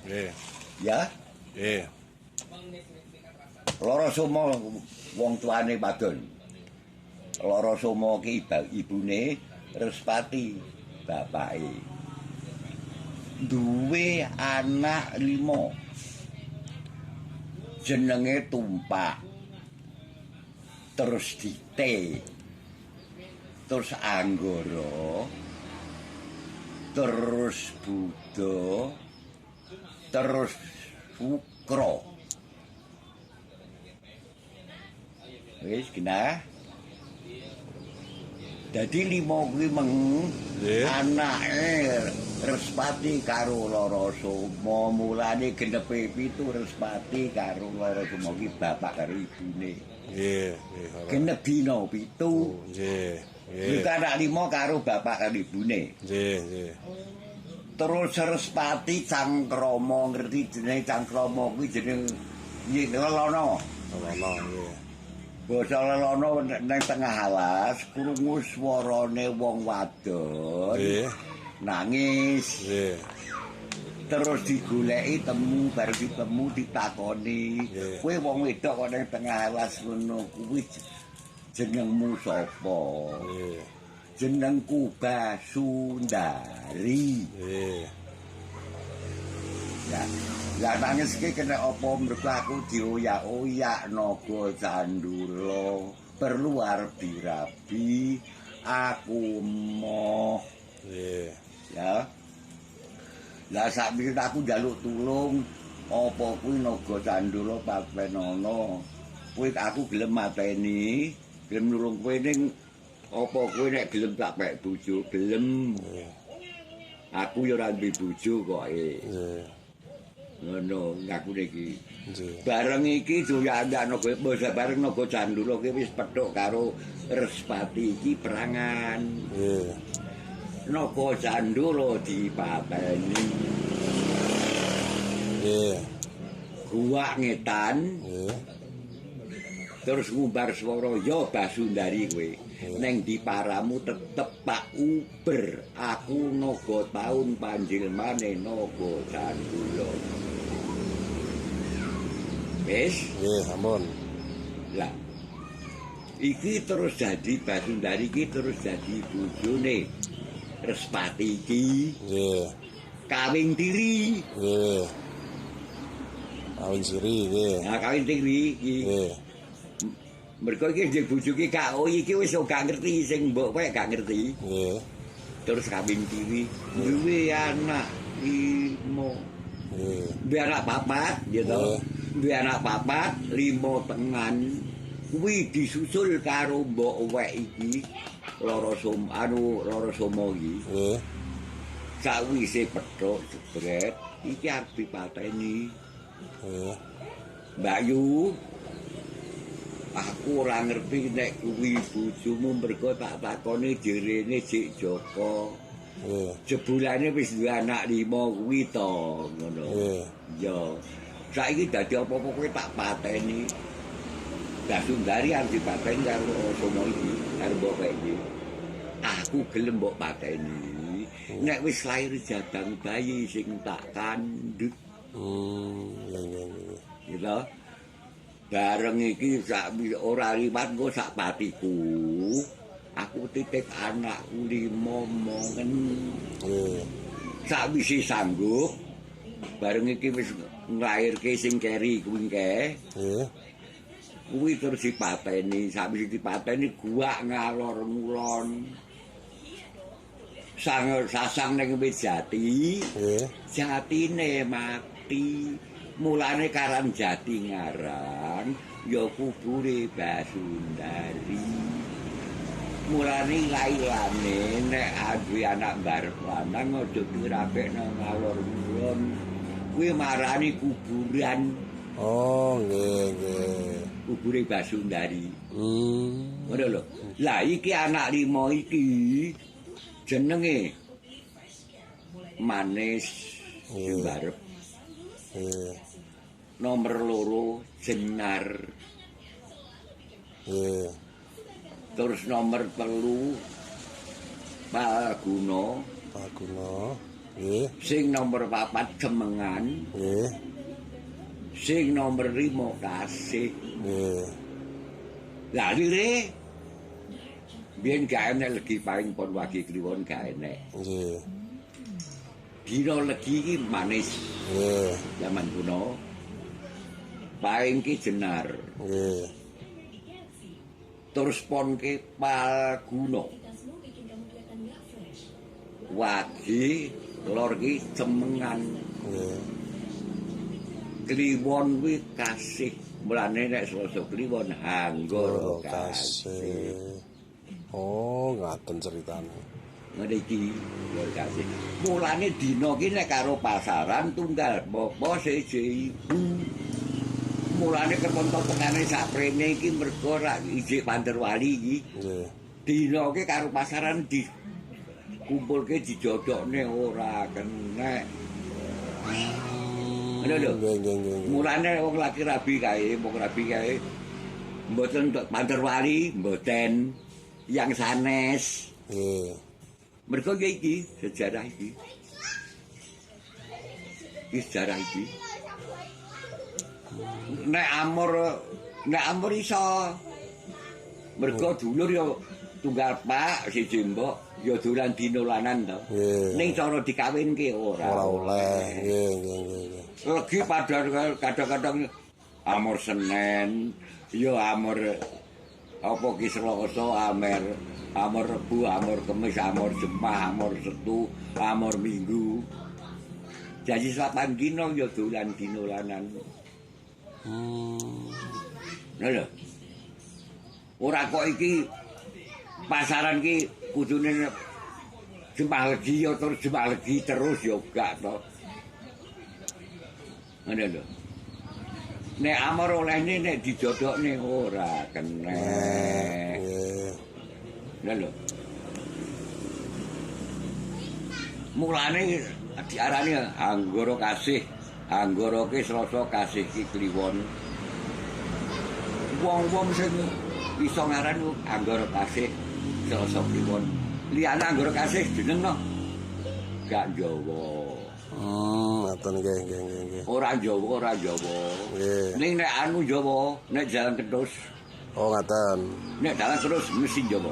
Nggih. Ya. Nggih. Lara Soma wong tuane wadon. Lara Soma ki ibune, Respati bapake. Duwe anak 5. Jenenge Tumpak. Terus Dite. Terus Anggara. Terus Buddha. Terus Sukra. Wis genah. Dadi 5 kuwi meng anake Respati karo Lara Soma, mulane genepe 7 Respati karo Lara Soma ki bapak karo ibune. Nggih, nggih. Genep dina 7. Nggih, nggih. Iku anak 5 karo bapak karo ibune. Nggih, nggih. Terus Respati Cangkrama, ngerti jenenge Cangkrama kuwi jeneng Lelono. Lelono, nggih. Basa Lelono nang tengah alas krungu swarane wong wadon. Nggih. Nangis. Nggih. Terus digoleki temu, baru ditemu ditakoni, kowe wong wedok kok nang tengah alas ngono kuwi jenengmu sapa? Nggih. Jenengku Basundari. Nggih. Ya. Lah nangis ki kena apa mergo aku dioyak-oyak naga Candula perlu arep dirabi aku emoh. Nggih. Ya. Lah sakmene aku njaluk tulung apa kuwi naga Candula patenono. Kuwi aku gelem mateni, gelem nulung kowe ning apa kowe nek gelem tak pek bojo, gelem. Aku ya ora duwe bojo kok. Nggih. Ngono ngakune iki. Nggih. Bareng iki doyak-oyak naga basa bareng naga Candula ki wis pethuk karo Respati iki perangan. Nggih. Naga Candula dipateni. Nggih. Guwak ngetan. Nggih. Terus ngumbar swara, ya Basundari kowe. Neng di paramu tetep tak uber. Aku naga taun panjilmane naga Candula. Wis? Nggih, sampun. Lah. Iki terus dadi Basundari iki terus dadi bojone Respati iki. Nggih. Kawin tiri. Nggih. Kawin siri nggih. Nah, kawin tiri iki. Nggih. Mergo iki jeneng bojo ki gak oh iki wis gak ngerti sing mbok kowe gak ngerti. Nggih. Terus kawin tiri duwe anak 5. Nggih. Duwe anak 4 ya to. Duwe anak 4, 5 tengan. Kuwi disusul karo mbok wek iki Lara Soma anu Lara Soma iki. Nggih. Sawise pethuk jebret iki arep dipateni. Nggih. Mbak Yu, aku ora ngerti nek kuwi bojomu mergo tak takoni jerene Jek Joko. Nggih. Jebulane wis duwe anak 5 kuwi to, ngono. Nggih. Ya. Saiki dadi apa-apa kowe tak pateni. Basundari arep dipateni karo Soma iki, karo mbok iki. Aku gelem mbok pateni. Nek wis lahir jabang bayi sing tak kandhut. Nggih, nggih, nggih. Gitu. Bareng iki sak ora liwat engko sak patiku. Aku titip anakku 5 mongen. Nggih. Sakwise sanggup bareng iki wis nglairke sing keri kuwi kae. Nggih. Kuwi terus dipateni, sakwise dipateni guwak ngalor ngulon. Sang sasang ning wit jati. Nggih. Jatine mati. Mulane karang jati ngarang ya kubure Basundari. Mulane lailane nek duwe anak mbarep lanang aja dirapekno ngalor ngulon. Kuwi marani kuburan. Oh, nggih, nggih. Kubure Basundari. Ngono lho. Lah iki anak 5 iki jenenge Manis mbarep. Nggih. Nomor 2 Jenar. Nggih. Terus nomor 3 Palguna. Palguna. Nggih. Sing nomor 4 cemengan. Nggih. Sing nomor 5 kasih. Nggih. Lah lire biyen gak enek legi paing pon wage kliwon gak enek. Nggih. Dina legi iki manis. Nggih. Zaman kuno. Paing ki jenar. Nggih. Terus pon ki palguna. Wage lor ki cemengan. Nggih. Kliwon kuwi kasih. Mulane nek Selasa Kliwon Hanggara kasih. Oh, ngaten ceritane. Ngene iki lor kasih. Mulane dina ki nek karo pasaran tunggal bapa siji ibu. Mulane keponto tekane saprene iki mergo ra ijik Panterwali iki. Nggih. Dina ki karo pasaran di kumpulke dijodhokne ora kenek. Ngono lho. Nggih, nggih, nggih. Mulane wong laki rabi kae, wong rabi kae mboten Panterwali, mboten yang sanes. Nggih. Mergo ya iki sejarah iki. Iki sejarah iki. Nek amor iso. Mergo dulur ya tunggal pak siji mbok ya dolan dinolanan to. Ning cara dikawinke ora. Ora oleh. Nggih, nggih, nggih. Legi padha kadang-kadang amor Senin, ya amor apa ki Selasa, amor Rebo, amor Kemis, amor Jumat, amor Setu, amor Minggu. Jadi 8 dina ya dolan dinolanan. Lha lho. Ora kok iki pasaran ki kudune Jemah Legi ya terus Jemah Legi terus ya gak to. Ngono lho. Nek amor olehne nek dijodhokne ora kenek. Lha lho. Mulane diarani Hanggara Kasih. Hanggara ki Selasa kasih ki Kliwon. Wong-wong sing iso ngaran Hanggara Kasih Selasa Kliwon. Liyane Hanggara Kasih jeneng no. Gak Jawa. Ngaten nggih, nggih, nggih. Ora Jawa, ora Jawa. Nggih. Ning nek anu Jawa, nek jalan terus. Oh, ngaten. Nek dalan terus mesti Jawa.